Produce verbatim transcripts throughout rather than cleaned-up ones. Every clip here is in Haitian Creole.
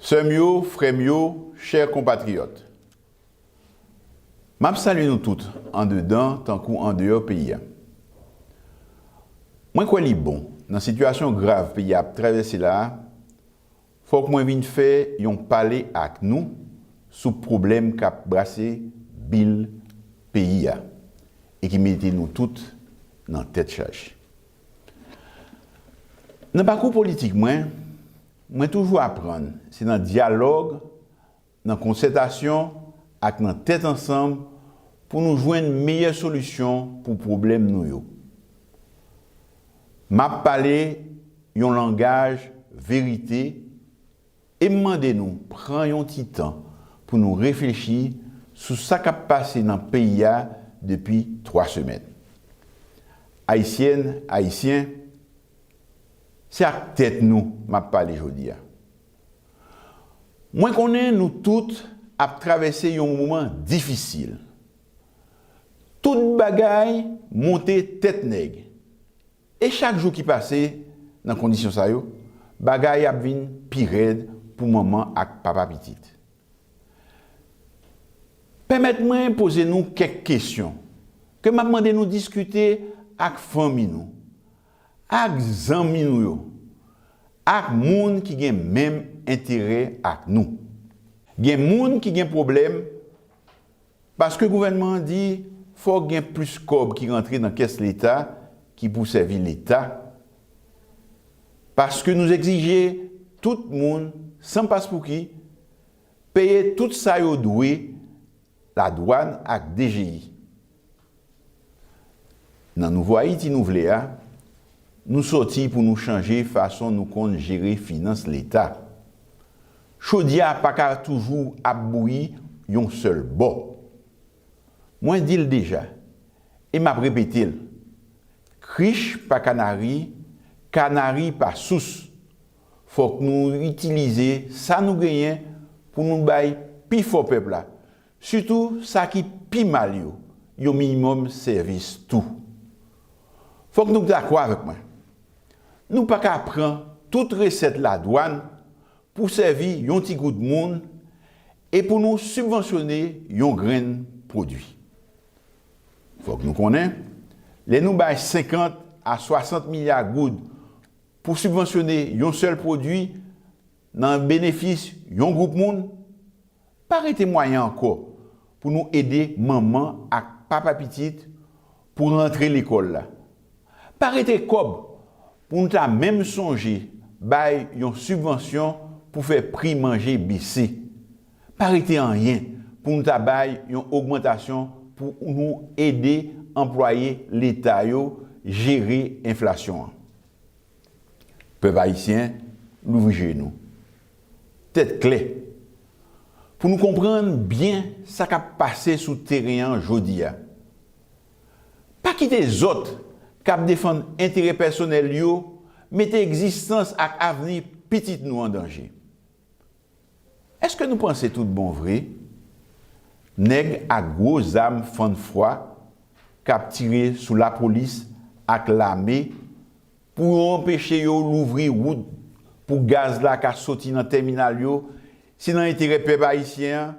Sè m yo, frè m yo, chè konpatriyòt, m ap salye nou tout, andedan tankou andeyò peyi a. Mwen kwè li bon, nan sitiyasyon grav peyi a ap travèse la a, fòk mwen vin fè yon pale ak nou sou pwoblèm k ap brase bil peyi a e ki mete nou tout nan tèt chaje. Nan pakou politik mwen, mwen toujou aprann se nan dyalòg, nan konsètasyon ak nan tèt ansanm pou nou jwenn meyè solisyon pou pwoblèm nou yo. M ap pale yon langaj verite e m mande nou pran yon ti tan pou nou reflechi sou sa k ap pase nan peyi a depi twa semèn. Ayisyèn, Ayisyen, se ak tèt nou m ap pale jodi a. Mwen konnen nou tout ap travèse yon moman difisil. Tout bagay monte tèt nèg. E chak jou ki pase nan kondisyon sa yo, bagay ap vin pi rèd pou manman ak papa pitit. Pèmèt mwen poze nou kèk kesyon ke m ap mande nou diskite ak fanmi nou, ak zanmi nou yo, ak moun ki gen menm enterè ak nou. Gen moun ki gen pwoblèm paske gouvènman an di fòk gen plis kòb ki rantre nan kès Leta ki pou sèvi Leta, paske nou egzije tout moun, san paspouki, peye tout sa yo dwe ladwàn ak D G I. Nan Nouvo Ayiti nou vle a, nou sòti pou nou chanje fason nou konn jere finans Leta. Chodyè a pa ka toujou ap bouyi yon sèl bò. Mwen di l deja, e m ap repete l, krich pa kanari, kanari pa sous. Fòk nou itilize sa nou genyen pou nou bay pifò pèp la, sitou sa ki pi mal yo, yon minimòm sèvis tou. Fòk nou dakò avèk mwen. Nou pa ka pran tout resèt ladwàn pou sèvi yon ti gwoup moun e pou nou sibvansyone yon grenn pwodui. Fòk nou konnen, lè nou bay senkant a swasant milya goud pou sibvansyone yon sèl pwodui nan benefis yon gwoup moun, pa rete mwayen ankò pou nou ede manman ak papa pitit pou rantre lekòl la. Pa rete kòb pou nou ta menm sonje bay yon sibvansyon pou fè pri manje bese. Pa rete anyen pou nou ta bay yon ogmantasyon pou nou ede anplwaye Leta yo jere enflasyon an. Pèp ayisyen, louvri je nou. Tèt klè. Pou nou konprann byen sa k ap pase sou teren an jodi a. Pa kite zòt k ap defann enterè pèsonèl yo mete egzistans ak avni pitit nou an danje. Èske nou panse tout bon vre, nèg ak gwo zam fann fwa k ap tire sou lapolis ak lame pou yo anpeche yo louvri wout pou gaz la ka soti nan tèminal yo, se nan enterè pèp ayisyen an,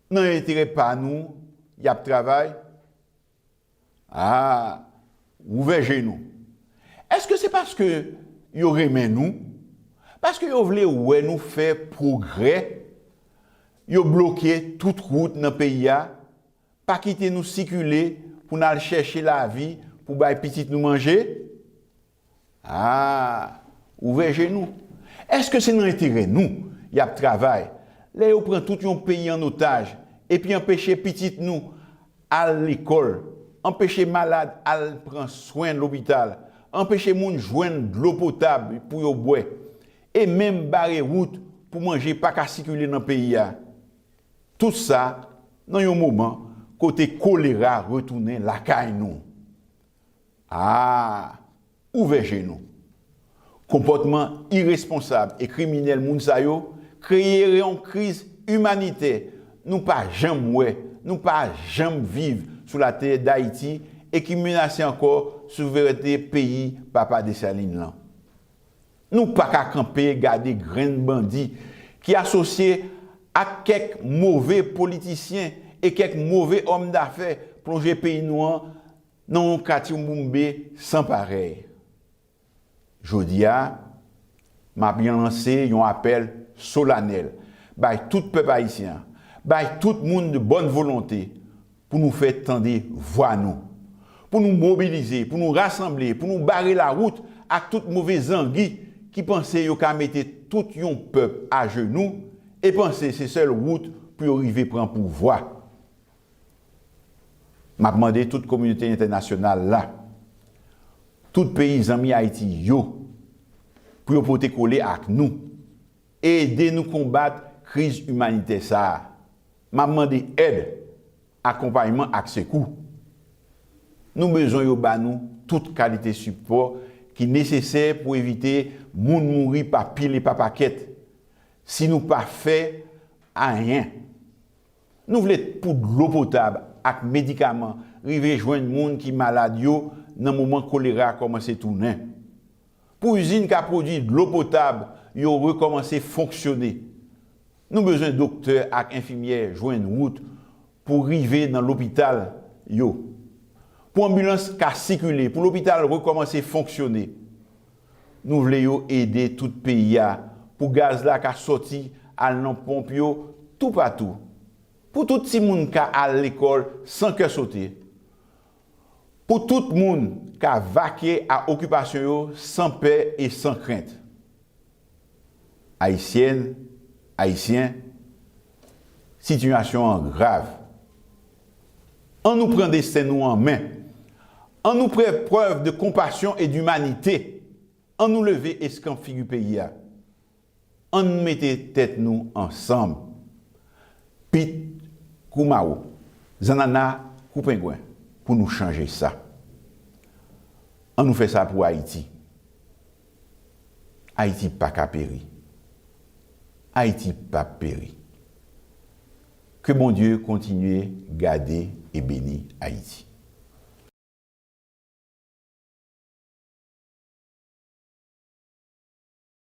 nan enterè pa nou y ap travay? A, ouvè je nou. Èske se paske yo renmen nou? Paske yo vle wè nou fè pwogrè? Yo bloke tout wout nan peyi a, pa kite nou sikile pou n al chèche lavi pou bay pitit nou manje? A, ouvè je nou. Èske se nan enterè nou y ap travay lè yo pran tout yon peyi an otaj epi anpeche pitit nou al lekòl, anpeche malad al pran swen lopital, anpeche moun jwenn dlo potab pou yo bwè, e menm bare wout pou manje pa ka sikile nan peyi a? Tout sa nan yon moman kote kolera retounen lakay nou. A, ouvè je nou. Konpòtman iresponsab e kriminèl moun sa yo kreye yon kriz imanitè nou pa janm wè, nou pa janm viv sou latè Dayiti e ki menase ankò souverènte peyi Papa Desalin lan. Nou pa ka kanpe gade grenn bandi ki asosye ak kèk move politisyen e kèk move òm dafè, plonje peyi nou an nan yon katyoumboumbe san parèy. Jodi a, m ap lanse yon apèl solanèl bay tout pèp ayisyen an, bay tout moun de bòn volonte pou nou fè tande vwa nou, pou nou mobilize, pou nou rasanble, pou nou bare lawout ak tout move zangi ki panse yo ka mete tout yon pèp ajenou e panse se sèl wout pou yo rive pran pouvwa. M ap mande tout kominote entènasyonal la, tout peyi zanmi Ayiti yo, pou yo pote kole ak nou e ede nou konbat kriz imanitè sa a. M ap mande èd, akonpayman ak sekou. Nou bezwen yo ba nou tout kalite sipò ki nesesè pou evite moun mouri pa pil e pa pakèt. Si nou pa fè ayen, nou vle pou dlo potab ak medikaman rive jwenn moun ki malad yo nan moman kolera kòmanse tounen. Pou izin ka pwodui dlo potab yo rekòmanse fonksyone. Nou bezwen doktè ak enfimyè jwenn wout pou rive nan lopital yo. Pou anbilans ka sikile, pou lopital rekòmanse fonksyone. Nou vle yo ede tout peyi a pou gaz la ka sòti al nan ponp yo toupatou. Pou tout timoun ka al lekòl san kè sote. Pou tout moun ka vake a okipasyon yo san pè e san krent. Ayisyèn, Ayisyen, sitiyasyon an grav. Ann nou pran desten nou an men. Ann nou fè prèv de konpasyon e dimanite. Ann nou leve eskanp figi peyi a. Ann nou mete tèt nou ansanm. Pit kou mawo, zannanna kou pengwen pou nou chanje sa. Ann nou fè sa pou Ayiti. Ayiti pa ka peri. Ayiti p ap peri. Ke Bondye kontinye gade e beni Ayiti.